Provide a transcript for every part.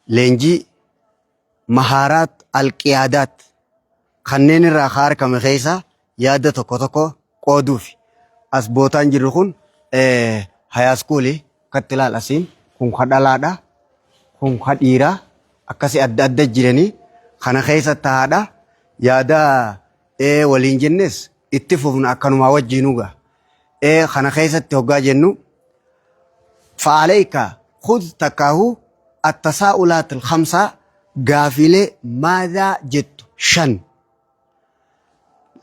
Leenjii mahaaraat alqiyaadaat kanneen irraa ka argame keessa yaada tokko tokko qooduufi. As bootaan jirru kun hayaaskuuli katti ilaal asiin kun ka dhalaadha kun ka dhiiraa akkasi adda adda jiranii kana keessa taa'aadha yaada waliin jennes itti fufna akkanumaa wajjiinuu gaa. Kana keessatti hoggaa jennu fa'aaleyka khudh takkaahu attasaa'ulaat alkhamsaa gaafiilee maadhaa jettu shan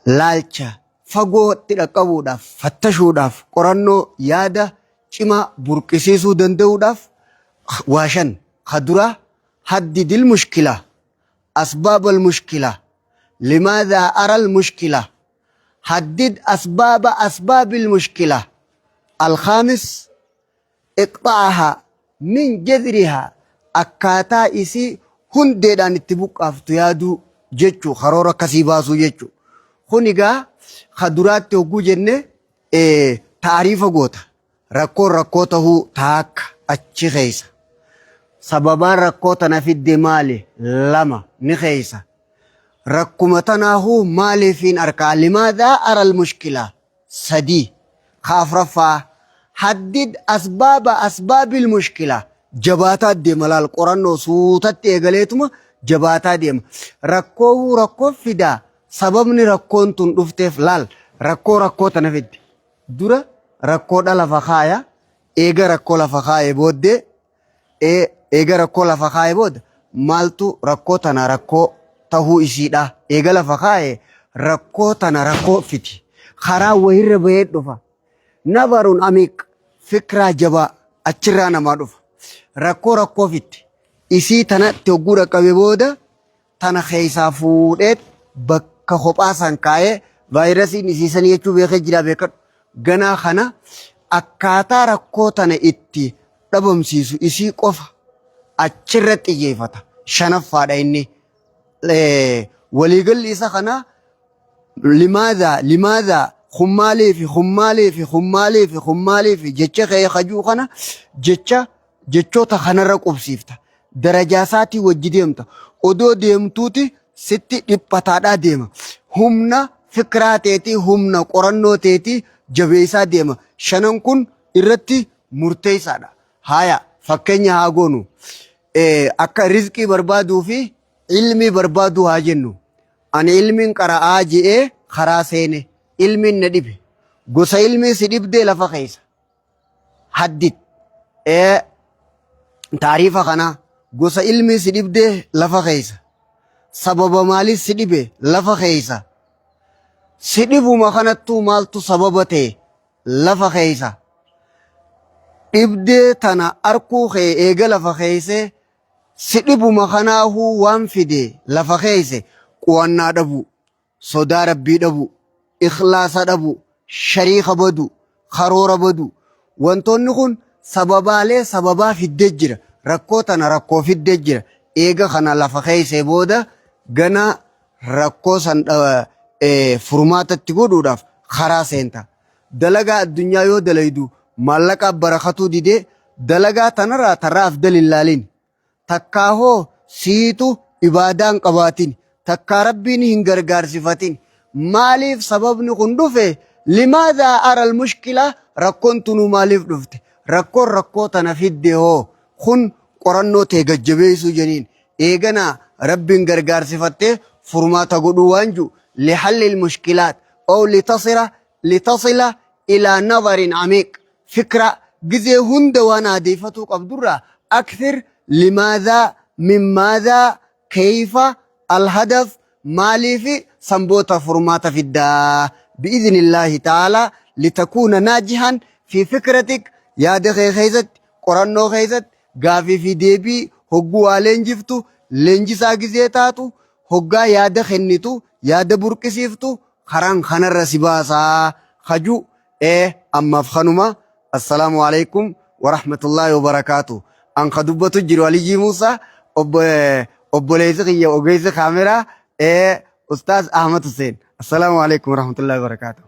laalcha fagootti dhaqqabuudhaaf fattashuudhaaf qorannoo yaada cimaa burqisiisuu danda'uudhaaf waa shan ka duraa haddidil mushkila asbaabal mushkila limaadhaa aral mushkila haddid asbaaba asbaabil mushkila alkhaamis iqxa'ahaa min jazrihaa akkaataa isii hundeedhaan itti buqqaaftu yaaduu jechuu karoora akkasii baasuu jechuu kun egaa ka duraatti hogguu jenne taariifa goota rakkoon rakkoo tahuu taakka achi keessa sababaan rakkoo tana fidde maali lama ni keessa rakkuma tanaahuu maaliifiin arkaa limaadhaa aral mushkilaa 3 Ka afraffaa, Haddid asbaaba asbaabil mushkila. Jabaataa deema laal qorannoo suutatti eegaleetuma jabaataa deema. Rakkoohuu rakkoo fidaa sababni rakkoon tun dhufteef laal rakkoo rakkoo tana fidde. Dura rakkoodha lafa kaaya eega rakkoo lafa kaaye booddee Eega rakkoo lafa kaa'e booda maaltu rakkoo tana rakkoo tahuu isiidha. Eega lafa kaa'e rakkoo tana rakkoo fiti. Karaa wahirra bahee dhufa. Nabarun amiiq fikraa jabaa achirraa namaa dhufa. Rakkoo rakkoo fitti. Isii tanatti hogguu dhaqqabe booda tana keessaa fuudheet bakka kophaa san kaa'ee vaayirasiin isii sanii jechuu beekee jiraa beekadhu. Ganaa kana akkaataa rakkoo tana itti dhabamsiisu isii qofa achirra xiyyeeffata. Shanaffaadha inni. Waliigalli isa kanaa limaadhaa limaadhaa kun maaliifi kun maaliifi kun maaliifi kun maaliifi jecha kee kajuu kana jecha jechoota kanarra qubsiifta. Darajaa isaatii wajji deemta. Odoo deemtuuti sitti dhiphataadhaa deema. Humna fikiraa teetii, humna qorannoo teetii jabeessaa deema. Shanan kun irratti murteessaadha. Haaya fakkeenya haa goonu. Akka rizqii barbaaduu fi ilmii barbaaduu haa jennu. Ani ilmiin qara'aa je'ee karaa seene. Ilmiin na dhibe. Gosa ilmii si dhibdee lafa keessa. Haddid ee taariifa kanaa gosa ilmii si dhibdee lafa keessa sababa maalii si dhibe lafa keessa si dhibuma kanattuu maaltu sababa ta'e lafa keessa dhibdee tana arkuu kee eega lafa keessee si dhibuma kanaahuu waan fide lafa keesse qu'annaa dhabuu sodaa Rabbii dhabuu, ikhlaasa dhabuu, shariika baduu, karoora baduu. Wantoonni kun sababaalee sababaa fiddee jira. Rakkoo tana rakkoo fiddee jira. Eega kana lafa keessee booda gana rakkoo san furmaatatti godhuudhaaf karaa seenta. Dalagaa addunyaa yoo dalaydu maallaqaa barakatuu didee dalagaa tanarraa tarraa afdal hin laalin. Takkaa hoo siitu ibaadaa hin qabaatin. Takkaa Rabbiin hin gargaarsifatin. Maaliif sababni kun dhufe? Limaadhaa aral mushkila rakkoon tunuu maaliif dhufte? Rakkoon rakkoo tana fidde hoo? Kun qorannoo tee gajjabeessuu jeniin. Eeganaa Rabbiin gargaarsifattee furmaata godhuu waan ji'u lihallil mushkilaat ow litasira litasila ilaa nadarin amiiq Fikra gizee hunda waan aadeeffatuu qabdurraa akthir limaadhaa min maadhaa keeyfa alhadaf maaliifi sanboota furmaata fiddaa bi'iznillaahi ta'aalaa litakuuna naajihan fi fikratik yaada kee keessatti qorannoo keessatti gaafii fi deebii hogguu waa leenjiftu leenjisaa gizee taatu hoggaa yaada kennitu yaada burqisiiftu karaan kanarra si baasaa kaju Ee ammaaf kanuma assalaamu alaikum warahmatullaahi wabarakaatu. An ka dubbatu jiru Aliyyii Muusaa obboleessi kiyya ogeessi kaameraa ee Ustaaz Ahmad Hussein. Assalaamu alaikum warahmatullaahi wabarakaatu.